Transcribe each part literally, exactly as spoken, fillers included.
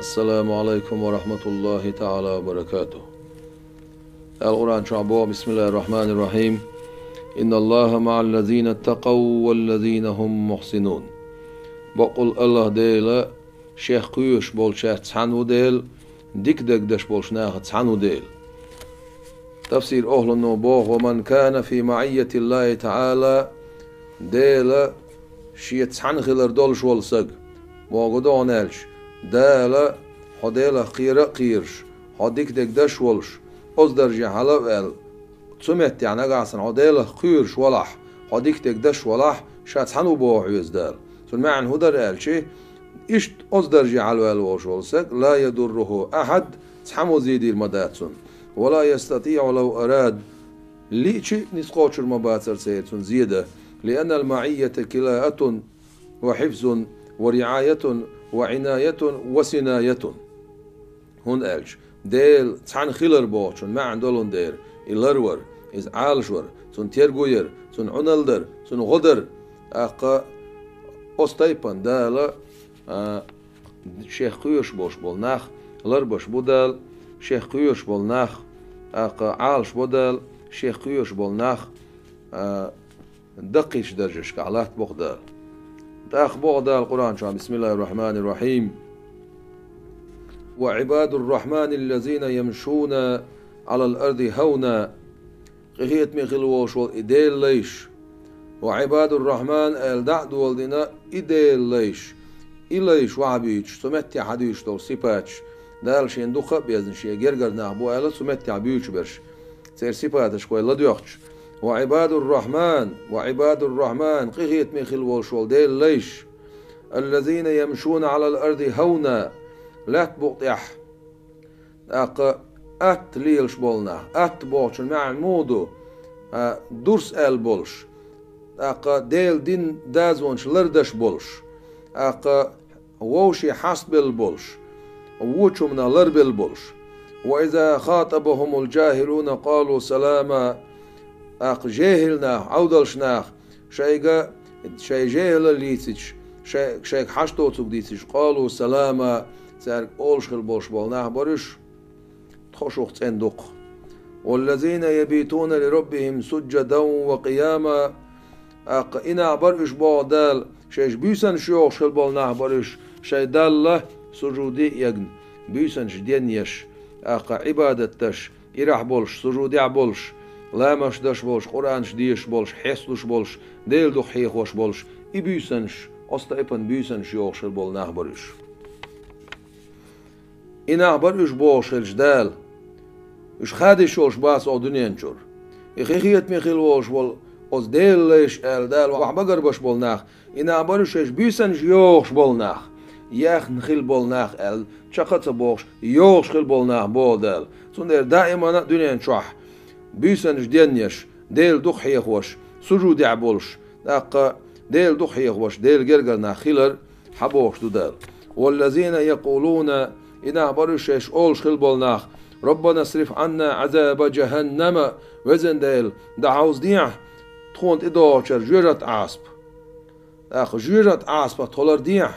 السلام عليكم ورحمة الله تعالى وبركاته. Ал-Къуръан чу бо, بسم الله الرحمن الرحيم. إن الله مع الذين اتقوا والذين هم محسنون. Бакъул Аллах Дела шех кхоьруш болчаьрца цхьаьна ву Дела, дика дагадеш болчу нахаца цхьаьна ву Дела. Тафсир охлуно боху: «ومن كان في معية الله تعالى», Дела шен цхьаьна хилар долуш волу саг, боху догӀун аьлча, Дала хьо Делах кхера а кхоьруш, хьо дика дагадеш волуш, оцу дарже хьала а ваьлла, цу меттехь нагахь санна хьо Делах кхоьруш валахь, хьо дика дагадеш валахь, ша цхьаьна ву боху хьоьца Дала. Цуьнан маьӀна хӀун дара аьлча, иштта оцу дарже хьалаваьлла волуш волу саг, لا يضره أحد, цхьаммо зе дийр ма дац цунна. ولا يستطيع لو أراد, лиъча а ницкъ кхочур ма бацара церан цунна зе дан. لأن المعية كلاءة وحفظ ورعاية وعناية وسناية. ХӀунда аьлча Дела цхьаьна хилар бохучун маьӀна долун дера, и ларвар, иза Ӏалашвар, цунна терго яр, цунна Ӏуналла дар, цунна гӀо дар. ТӀаккха оцу тайпана Дала, а, шех кхоьруш болуш болу нах ларбеш бу Дала, шех кхоьруш болу нах, тӀаккха Ӏалашбо Дала, шех кхоьруш болу нах, а, даккхийчу даржашкахь латтабо-кх Дала. ТӀаккха боху Дала Къуръан чохь: بسم الله الرحمن الرحيم. وعباد الرحمن الذين يمشون على الأرض هونا. Къинхетаме хилла волуш волу и Делан лайш. وعباد الرحمن аьлла дӀа а доладина и Делан лайш. И лайш вахьа буьйцуш, цу меттехь хьадуьйцуш долу сипаташ. Дала шена дукха а безна, шен гергара нах бу аьлла, цу меттехь буьйцуш берш. Церан сипаташ вай ладоьгӀча. وعباد الرحمن، وعباد الرحمن, къинхетаме хилла волуш волу Делан лайш. الذين يمشون على الأرض هونا, лаьтта букъа тӀехь. ТӀаккха атта лелаш болу нах. Атта бохучун маьӀна муха ду? А, дурс аьлла болуш. ТӀаккха Делан дин дазонаш лардеш болуш. ТӀаккха вовшийн хьастабелла болуш, вочу хӀуманах ларбелла болуш. وإذا خاطبهم الجاهلون قالوا سلاما. ТӀаккха жехӀил нах, Ӏовдалш нах, шайга, шайн жехӀилалла йийцича, шай-, шайга хьашт доцург дийцича, قالوا سلاما, цаьрга олуш хилла болуш болу нах бара уьш. Тхо шух цӀена ду-кх. والذين يبيتون لربهم سجدا وقياما. ТӀаккха и нах бара уьш боху Дала, шайша буьйсанаш йохуш хилла болу нах бара уьш, шайн Далла сужуде а егна, буьйсанаш денъеш, тӀаккха Ӏибадат деш, ирахь болуш, сужудехь болуш, ламазаш деш болуш, Къуръанаш дешаш болуш, хьесталуш болуш, Делан дукха хьехош болуш, и буьйсанаш, оцу тайпана буьйсанаш йохуш хилла болу нах бара уьш. И нах бара уьш бохуш хилча Дала, уьш хадийш йолуш бац оха дуьнен чуьра. И къинхетаме хилла волуш волу оцу Делан лайш аьлла Дала вахьа багарбеш болу нах, и нах бара уьш шайша буьйсанаш йохуш болу нах, яхна хилла болу нах аьлла, чекх а ца бохуш, йохуш хилла болу нах боху Дала. Цундела даимана а дуьнен чохь буьйсанаш денъеш, Делан дукха хьехош, сужудехь болуш, тӀаккха Делан дукха хьехош, Делан гергара нах хилар хьабохуш ду Дала. والذين يقولون, и нах бара уьш шайша олуш хилла болу нах: ربنا اصرف عنا عذاب جهنم, везан Дела, дӀахьовзадехьа тхуна тӀедогӀучара жоьжахатин Ӏазап. ТӀаккха жоьжахатин Ӏазапах тхо лардехьа.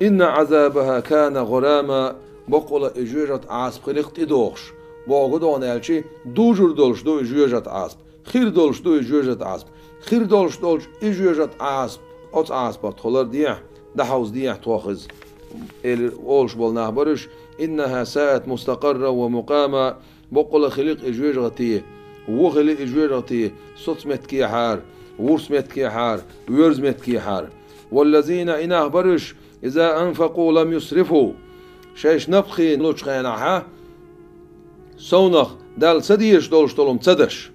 إن عذابها كان غراما, баккъала и жоьжахатин Ӏазап хили-кх тӀедогӀуш. Боху догӀун аьлчи, дужур долуш ду и жоьжахатин Ӏазап. Хир долуш ду и жоьжахатин Ӏазап. Хир долуш долчу и жоьжахатин Ӏазап, оцу Ӏазапах тхо лардехьа, дӀахьовзадехьа тхох иза, элира олуш болу нах бара уьш: إنها ساءت مستقرا ومقاما, баккъала хили-кх и жоьжахати, вон хили и жоьжахати, соцметтигехьара, вурсметтигехьара, воьрзаметтигехьара. والذين, и нах бара уьш, إذا أنفقوا لم يسرفوا, шайша напха хиъна лучу хенахьа, совнах Далла ца дезаш долуш долу хӀума ца деш,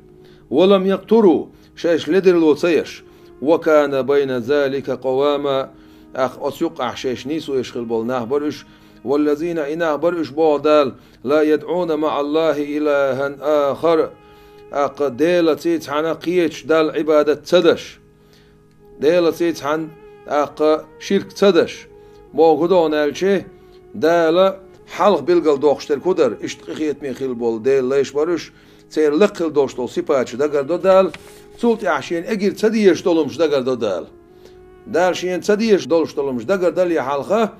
ولم يقتروا, шайша ледарло ца еш, وكان بين ذلك قواما, тӀаккха оцу юккъехь шайша нийсо еш хилла болу нах бара уьш. والذين, и нах бара уьш боху Дала, لا يدعون مع الله إلها آخر, тӀаккха Делаца цхьаьна кхечу Далла Ӏибадат ца деш. Делаца цхьаьна тӀаккха ширк ца деш. Боху догӀун аьлчи, Дала хьалха билгал доккхуш дерг хӀун дара, иштта къинхетаме хилла болу Делан лайш бара уьш, церан лакхахь долуш долу сипаташ дагардо Дала, цул тӀаьхьа шена эгира ца дезаш долу хӀумаш дагардо Дала. Дала шена ца дезаш долуш долу хӀумаш дагардале хьалха,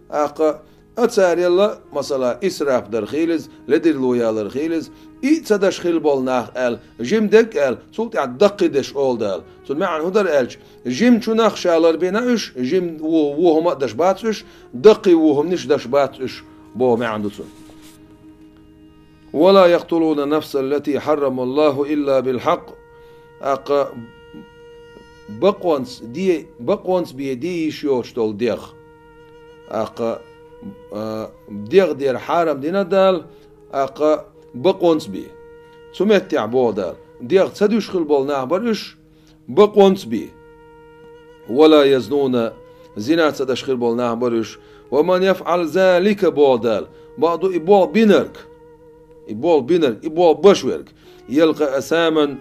тӀаккха А царел, масала, исраф дар хилиза, ледарло ялар хилиза, и ца даш хила бола нах аьлла, жима дерг аьлла, цул тӀаьхьа даккхий деш ола Дала. Цун маьӀна хӀун дара аьлча, жимачунах ша ларбина уьш, жима во, во хӀума а даш бац уьш, даккхий во хӀуманаш даш бац уьш, боху маьӀна ду цун. «ولا يقتلون النفس التي حرم الله إلا بالحق». ТӀаккха бакъонца де, бакъонца бе де йиш йоцуш долу дегӀ. ТӀаккха, а, дегӀ дера хьарам дина Дала, тӀаккха бакъонца бе. Цу меттехь боху Дала, дегӀ ца дуьйш хила болу нах бара уьш, бакъонца бе. «ولا يزنون», зина ца даш хир болу нах бара уьш. «ومن يفعل ذلك», боху Дала, бакъду и болх бинарг. И болх бинарг, и болх баш верг. «يلق أثاما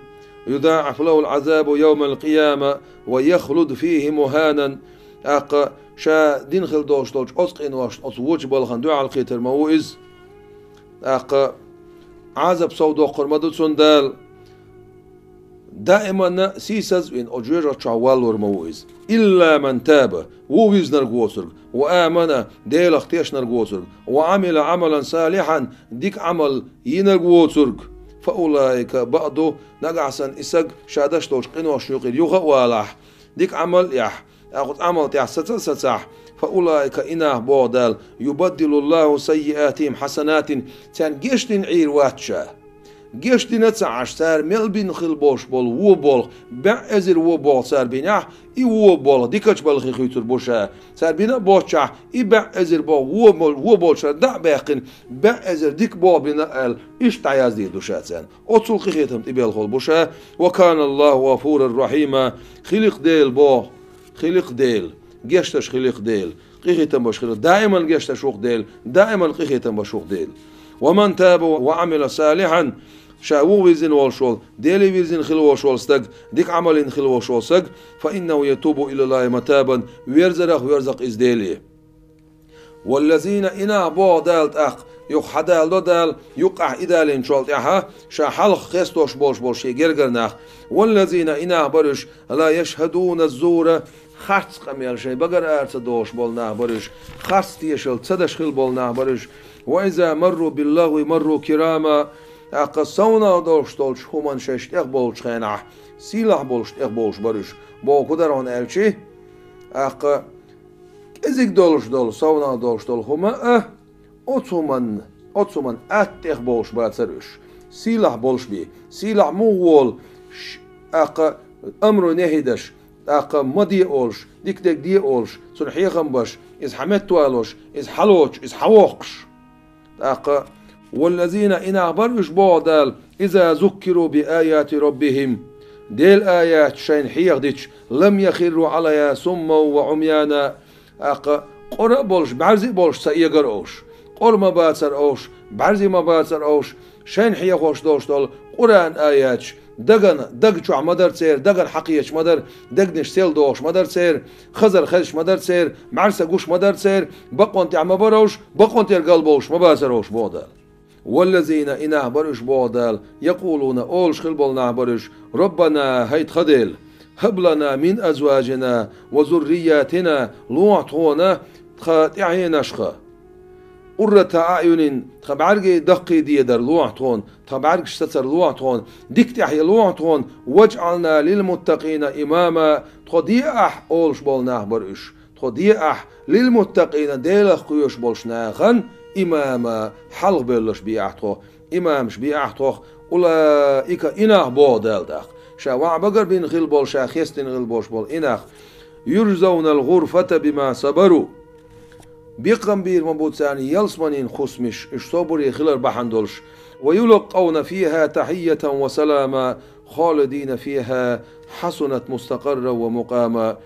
يضاعف له العذاب يوم القيامة ويخلد فيه مهانا». ТӀаккха ша дина хила долуш долчу оцу къиношна оцу вочу балхана дуьхьал кхетар ма ву иза. ТӀаккха Ӏазап сов доккхур ма ду цунна Дала. Даиманна сийсаз а вина, оцу жоьжахати чохь валлур ма ву иза. «إلا من تاب», ву визнарг воцург, «وآمن», Делах тешнарг воцург, «وعمل عملا صالحا», дика Ӏамал йинарг воцург, «فأولئك», бакъду, нагахь санна и саг ша даш долчу къиношна юкъара юха а валахь, дика Ӏамал а яхь, тӀаккха оцу Ӏамал тӀехь саца а сацахь, «فأولئك», и нах боху Дала, «يبدل الله سيئاتهم حسنات», царна гечдина Ӏийр вац ша. Гечдина ца Ӏаш, цара мел бина хила болуш болу вон болх, бӀе эзар вон болх цара бинехь, и вон болх дикачу балхе хуьйцур бу ша. Цара бина а боццушехь, и бӀе эзар болх вон бол-, вон болчара дӀа а баьккхина, бӀе эзар дика болх бина аьлла, иштта дӀаяздийр ду ша царна. Оццул къинхетам тӀебелхалла бу ша. «وكان الله غفورا رحيما». Хилира Дела боху, хилира Дела, гечдеш хилира Дела, къинхетам беш хилира, даиман гечдеш ву-кх Дела, даиман къинхетам беш ву-кх Дела. «ومن تاب وعمل صالحا», ша ву вирзина волуш волу, Деле вирзина хила волуш волу стаг, дика Ӏамал йина хила волуш волу стаг, «فإنه يتوب إلى الله متابا», верзарх верза-кх иза Деле. «والذين», и нах боху Дала тӀаккха, юха хьадалдо Дала, юккъехь и далийначул тӀаьхьа, ша хьалха хестош болуш болу шен гергара нах. «والذين», и нах бара уьш, «لا يشهدون الزور», харц къамел шайн багара ара ца дохуш болу нах бара уьш, харц тешалла ца даш хила болу нах бара уьш. «وإذا مروا باللغو مروا كراما», тӀаккха совнах долуш долчу хӀуманна шаьш тӀехбовлучу хенахь, сийлахь болуш тӀехбовлуш бара уьш. Боху хӀун дара хьуна аьлчи, тӀаккха кӀезиг долуш долу, совнах долуш долу хӀума а, оцу хӀуманна, оцу хӀуманна атта тӀехбовлуш бацара уьш. Сийлахь болуш бен, сийлахь муха волу, ш-, тӀаккха амру нехӀи даш, тӀаккха ма де олуш, дика дерг де олуш, цунна хьехам беш, иза хьаметтавалош, иза хьалоцуш, иза хьавоккхуш. ТӀаккха: «والذين», и нах бара уьш, боху Дала, «إذا ذكروا بآيات ربهم», Делан аяташ шайна хьехадича, «لم يخروا عليها صما وعميانا», тӀаккха къора а болуш, бӀаьрзе а болуш ца эгара уьш. Къора ма бацара уьш, бӀаьрзе ма бацара уьш, шайна хьехош долуш долу Къуръан аяташ дагана, даг чохь ма дара церан, дагана хьакхеташ ма дара, дегнаш сел дохуш ма дара церан, хазар хезаш ма дара церан, бӀаьрса гуш ма дара церан, бакъонан тӀехь ма бара уьш, бакъонан тӀера галбовлуш ма бацара уьш, боху Дала. «والذين», и нах бара уьш, боху Дала, «يقولون», олуш хила болу нах бара уьш: «ربنا», хӀай тхан Дела, «هب لنا من أزواجنا وذرياتنا», лохьа тхуна тхан тӀаьхьенашха, «قرة أعين», тхан бӀаьргий даккхий дедар лохьа тхуна, тхан бӀаьргаш сацар лохьа тхуна, дика тӀаьхье лохьа тхуна, «واجعلنا للمتقين إماما», тхо де ахь, олуш болу нах бара уьш. Тхо де ахь, «للمتقين», Делах кхоьруш болчу нахана, «إماما», хьалха бевлларш бе ахь тхо, имамаш бе ахь тхох, «أولئك», и нах, боху Дала тӀаккха. Ша ваӀда багарбина хила болу, ша хестина хила болуш болу и нах. «يجزون الغرفة بما صبروا». Бекхам бийр ма бу царна ялсаманин хӀусамаш, уьш собаре хилар бахьана долуш. «ويلقون فيها تحية وسلاما خالدين فيها حسنت مستقرا ومقاما».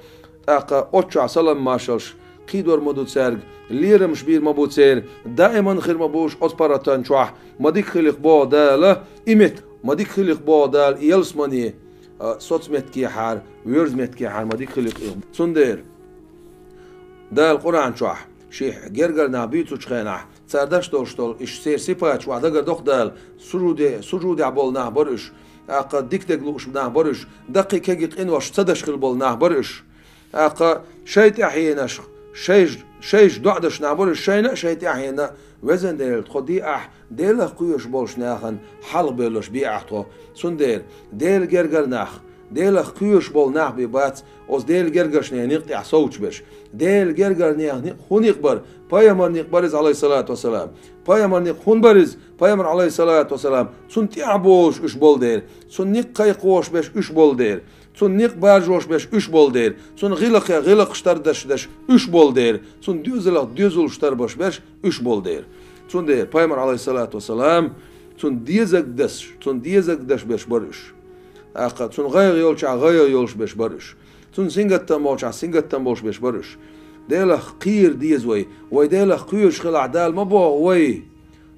ТӀаккха оцу чохь салам-маршаллаш кхийдор ма ду цаьрга, лерамаш бийр ма бу церан, даиман хир ма бу уьш оцу паргӀатан чохь, ма дика хили-кх, боху Дала, и меттиг, ма дика хили-кх, боху Дала, и ялсамане, а, соцу меттигехьара, воьрзу меттигехьара ма дика хили-кх и. Цундела Дала Къуръан чохь шен гергара нах буьйцучу хенахь, цара даш долуш долу, уьш церан сипаташ ваха дагар доху Дала, сужуде, сужудехь болу нах бара уьш, тӀаккха дика дерг лууш нах бара уьш, даккхий кегий къинош ца даш хила болу нах бара уьш. ТӀаккха шайн тӀаьхьенашха, Шайш, шайш доӀа деш нах бара уьш, шайна а, шайн тӀаьхьенна а, везан Дела, тхо диъахь, Делах кхоьруш болчу нахана хьалха бевлларш биъахь тхо. Цундела Делан гергара нах, Делах кхоьруш болу нах бен бац, оцу Делан гергарчу нехан некъа тӀехь совцуш берш. Делан гергарчу нехан некъ хӀун некъ бара? Пайхамаран некъ бара иза, Ӏалайхиссалату вассалам. Пайхамаран некъ хӀун бара иза? Пайхамар, Ӏалайхиссалату вассалам, цунна тӀаьхьа бовлуш уьш болу дела, цунна некъ кхайкхош берш уьш болу дела, цунна некъ баржош берш уьш болу дела, цунна гӀиллакхе гӀиллакхаш тардеш дерш уьш болу дела, цунна доьзалах доьзалш тарбеш берш уьш болу дела. Цундела Пайхамар, Ӏалайхиссалату вассалам, цунна дезаг деш, цунна дезаг деш берш бара уьш. ТӀаккха цунна гӀайгӀа йолчохь гӀайгӀа йолуш берш бара уьш. Цунна сингаттам болчохь сингаттам болуш берш бара уьш. Делах кхера деза вай. Вай Делах кхоьруш хилахь, Дала ма боху вай.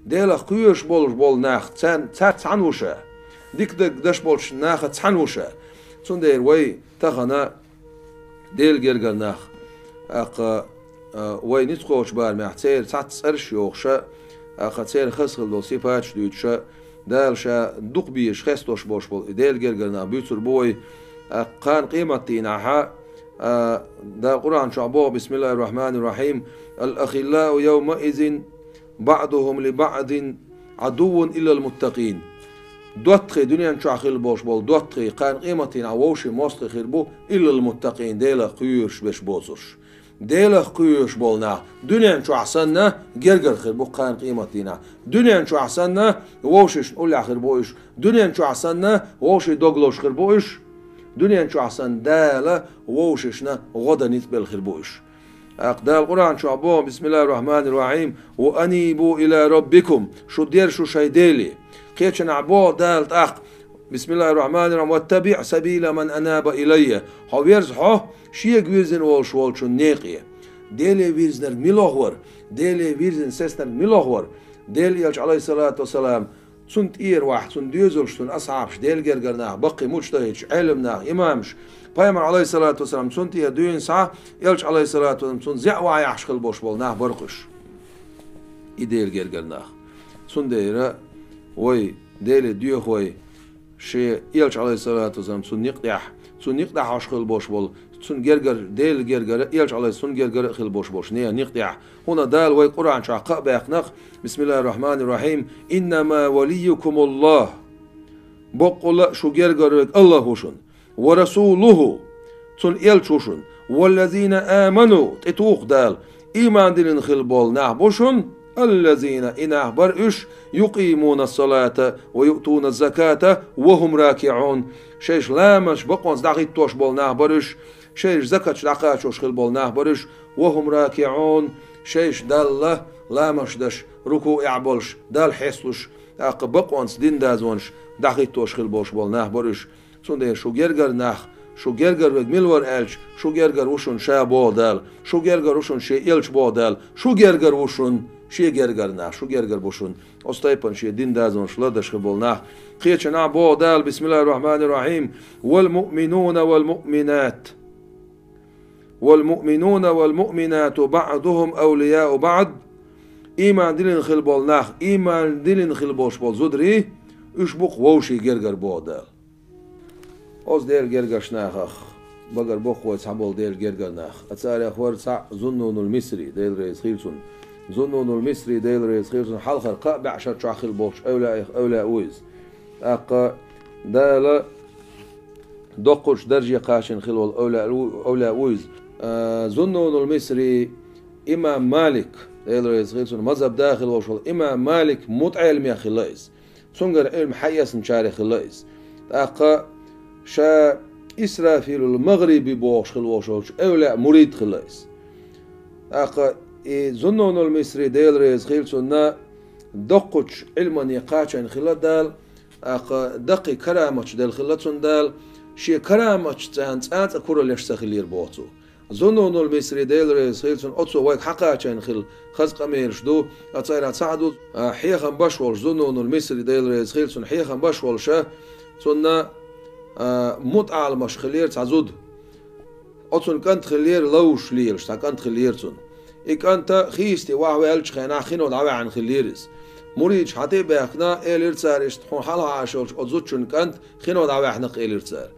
Делах кхоьруш болуш болу нах, царна, царца цхьаьна ву ша. Дика даг деш болчу нахаца цхьаьна ву ша. Цундела вай тахана Делан гергара нах, тӀаккха, а, вай ницкъ кхочу барамехь церан цхьацца цӀераш а йохуш, тӀаккха церан хаза хила долу сипаташ а дуьйцуш, Дала ша дукха безаш, хестош болуш болу и Делан гергара нах буьйцур бу вай, тӀаккха кхана къематдийнахь, а, Дала Къуръан чохь боху: «Бисмиллахир-рахманир-рахим. Ал-ахиллау явмаизин баъдухум ли баъдин Ӏадуввун иллал муттакъин». ДоттагӀий, дуьнен чохь хилла болуш болу доттагӀий, кхана къематдийнахь вовшийн мостагӀий хир бу, иллал муттакъин, Делах кхоьруш берш боцурш. Делах кхоьруш болу нах дуьнен чохь санна гергара хир бу кхана къематдийнахь. Дуьнен чохь санна вовшашна уллехь хир бу уьш. Дуьнен чохь санна вовшийн дог лозуш хир бу уьш. Дуьнен чохь санна Дала вовшашна гӀо дан ницкъ белла хир бу уьш. ТӀаккха Дала Къуръан чохь боху: «Бисмиллахир-рахманир-рахим. Ва анибу иля раббикум». Шу дерза шу шайн Деле. Кхечанхьа боху Дала тӀаккха: «Бисмиллахир-рахманир-рахим. Ваттаби' сабила ман анаба илайя». Хьо верза хьо Шега вирзина волуш волчун некъе. Деле вирзинарг мила вара? Деле вирзина сецнарг мила вара? Делан элча, Ӏалайхиссалату вассалам, цунна тӀера вахь, цунна доьзалш, цунна асхьабаш, Делан гергара нах, баккхий муджтахӀидаш, Ӏелам нах, имамаш, Пайхамар, Ӏалайхиссалату вассалам, цунна тӀера дуьйна схьа, элча, Ӏалайхиссалату вассалам, цунна зӀе вахь яхьаш хила болуш болу нах бара-кх уьш. И Делан гергара нах. Цундела вай, Деле доьху вай, шен элча, Ӏалайхиссалату вассалам, цунна некъ тӀехь, цунна некъ тӀехь хьош хила болуш болу, цунна гергара, Делан гергара, элча, Ӏалайхи-, цунна гергара а хила болуш болуш нехан некъ тӀехь. ХӀунда Дала вай Къуръан чохь кхаъ баьккхина-кх: «Бисмиллахир-рахманир-рахим. Иннама валиййукумуллах». Боккъалла а шу гергара верг АллахӀ ву шуна. «Ва расулуху», цуьнан элча ву шуна. «Валлазина аману», тӀетуху Дала, иман диллина хила болу нах бу шуна, «аллазина», и нах бара уьш, «юкъимуна ссалата ва юътуна ззаката ва хӀум ракиӀун», шайша ламазаш бакъонца дӀахӀиттош болу нах бара уьш, шайша закаташ дӀакхачош хила болу нах бара уьш, «ва хӀум ракиӀун», шайша Далла ламазаш деш, рукуӀехь болуш, Далла хьесталуш, тӀаккха бакъонца дин дазонаш дӀахӀиттош хила болуш болу нах бара уьш. Цундела шу гергара нах, шу гергара верг мила вара аьлча, шу гергара ву шуна ша боху Дала, шу гергара ву шуна шен элча боху Дала, шу гергара ву шуна шен гергара нах, шу гергара бу шуна. Оцу тайпана шен дин дазонаш лардеш хир болу нах. Кхечанхьа боху Дала: «Бисмиллахир-рахманир-рахим. Вал муъминуна вал муъминат. Вал муъминуна вал муъминату баъдухум авлияу баъд». Иман диллина хила болу нах, иман диллина хила болуш болу зударий, уьш бу-кх вовшийн гергара боху Дала. Оцу Делан гергарчу нахах багара боккха вай цхьаболу Делан гергара нах. Ткъа царех вара цхьаъ Зуннунул Мисри, Дела реза хила цунна. Зуннунул Мисри, Дела реза хила цунна, хьалхара кхаа бӀе шарчохь хила болчу эвлаэх эвлаъ ву иза. ТӀаккха Дала доккхачу дарже кхачийна хила волу эвлаъ ву, эвлаъ ву иза. А, Зуннунул Мисри, имам Малик, Дела реза хила цунна, мазхӀаб да хила волуш волу имам Малик мутаӀеламех хилла иза. Цуьнгара Ӏилма хьаэцначарех хилла иза. ТӀаккха ша Исрафилул МагӀриби бохуш хила волуш волчу эвлаъ мурид хилла иза. ТӀаккха и Зуннунул Мисри, Дела реза хила цунна, доккхачу Ӏилмане кхачийна хилла Дала, тӀаккха даккхий караматаш делла хилла цунна Дала, шен караматашца цхьаьна цкъа а кураллеш ца хиллера боху цо. Зуннунул Мисри, Дела реза хила цунна, оцо вайга хьакхачийна хилла хаза къамелаш ду, ткъа царах цхьаъ ду, а, хьехам беш волуш, Зуннунул Мисри, Дела реза хила цунна, хьехам беш волуша, цунна, а, мутаӀаламаш хиллера цхьа зуда. Оцунна кӀант хиллера, ловзуш лелаш цхьа кӀант хиллера цунна. И кӀант хийсте охьаваьллачу хенахь хино дӀаваьхьна хиллера иза. Муридаш хьа тӀе а баьхкина, элира цара иштта: «Хьуна хьалха Ӏаш йолчу оцу зудчун кӀант хино дӀаваьхьна-кх», — элира цара.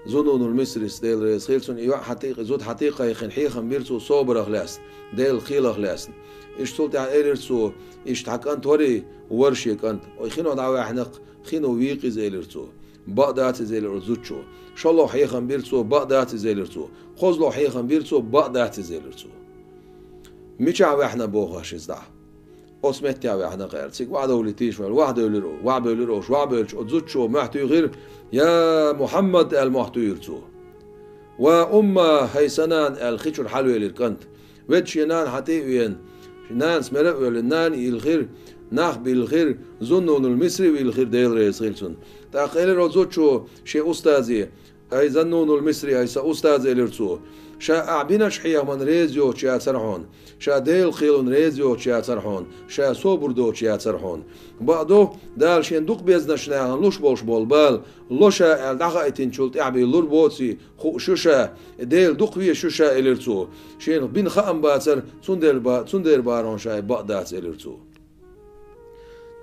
Зуннунул Мисрис, Дела реза хила цунна, и йоӀ хьатӀе-, зуда хьатӀекхайкхина хьехам бира цо собарах лаьцна, Делах кхелах лаьцна. Иштта цул тӀаьхьа элира цо: «Иштта хьа кӀант варий, вара шен кӀант. Ой, хино дӀаваьхьнакх, хино вийкъа иза», — элира цо. «Бакъ дац иза», — элира оцу зудчо. ШоллагӀа хьехам бира цо: «Бакъ дац иза», — элира цо. КхозлагӀа хьехам бира цо: «Бакъ дац иза», — элира цо. «Мичахь ваьхьна боху аш иза дӀа?» «Оцу меттехь ваьхьна-кх», — аьлла. Цига вахьа довлийтийша ваьлла, вахьа девлира, вахьа бевлира ош, вахьа бевлча, оцу зудчо моьттуйхира: «Я Мухьаммад», — аьлла, моьттуйира цо. «Ва умма, хӀай сан нана», — аьлла, хи чуьра хьалавелира кӀант. Ведда шен нана хьатӀе а веана, нанас мара а воьллина, нана а йилхира, нах биллхира, Зуннунул Мисри а виллхира, Дела реза хила цунна. ТӀаккха элира оцу зудчо шен устазе: «ХӀай Зуннунул Мисри, хӀай сан устаз, — элира цо, — ша ахь биначу хьехамна реза йоцуш яцара хьуна, ша Делах кхелана реза йоцуш яцара хьуна, ша собар доцуш яцара хьуна. Бакъду, Дала шен дукха безначу нахана луш болуш болу бала ло ша аьлла дӀахаийтинчул тӀаьхьа бен лур боций хууш ю ша, Дела дукха везаш ю ша», — элира цо. Шена бина хаам бацара, цундела ба-, цундела бахара хьуна ша и бакъ дац, элира цо.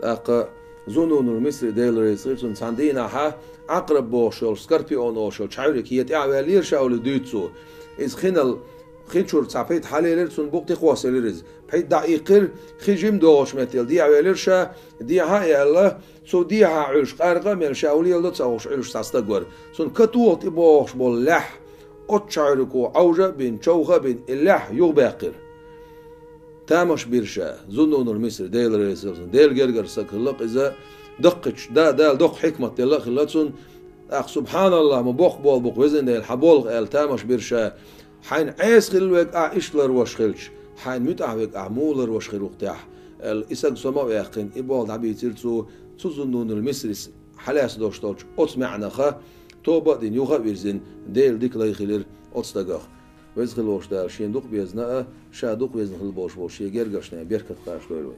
ТӀаккха Зуннунул Мисри, Дела реза хила цунна, цхьана дийнахьа Ӏакъраб бохуш йолу, скорпион олуш йолу чхьаьвриг хье тӀехь а ваьллера ша олий дуьйцу цо. Иза хинал хи чуьра цхьа пхийтта хьалаелира, цунна букъ тӀекхосса элира иза. Пхийтта дӀа а иккхира, хи жима догӀучу меттел дехьа велира ша, дехьа а яьлла, цу дехьа Ӏуьллуш къаркъа а мелла, ша хӀун леладо ца хууш Ӏуьллуш цхьа стаг вара. Цунна катоха тӀебогӀуш болу лаьхьа оцу чхьаьвриго Ӏовжа а бина, човха а бина, и лаьхьа юхабаьккхира. Тамаш бира ша, Зуннунул Мисри, Дела реза хила цунна, Делан гергара стаг хилла-кх иза, даккхийчу, да, Дала доккха хьикмат делла а хилла цунна. ТӀаккха: «СубхьаналлахӀ, ма боккха болу бу-кх, везан Дела, хьан болх», — аьлла, тамаш бира ша. «Хьайна Ӏеса хилла верг ахь иштта ларвеш хилча, хьайна муьтӀахь верг ахь муха ларвеш хир ву-кх тӀехь?» — аьлла, и стаг сов а ваьккхина, и болх дӀабийцира цо, цу Зуннунул Мисрис хьалаьцна долуш долчу оцу маьӀнаха, тоба а дина, юха а вирзина, Делан дика лай хилира оцу стагах. Веза хила волуш Дала шена дукха безна а, ша дукха везна хила болуш болу шен гергарчу нахана беркат кхачадойла вай.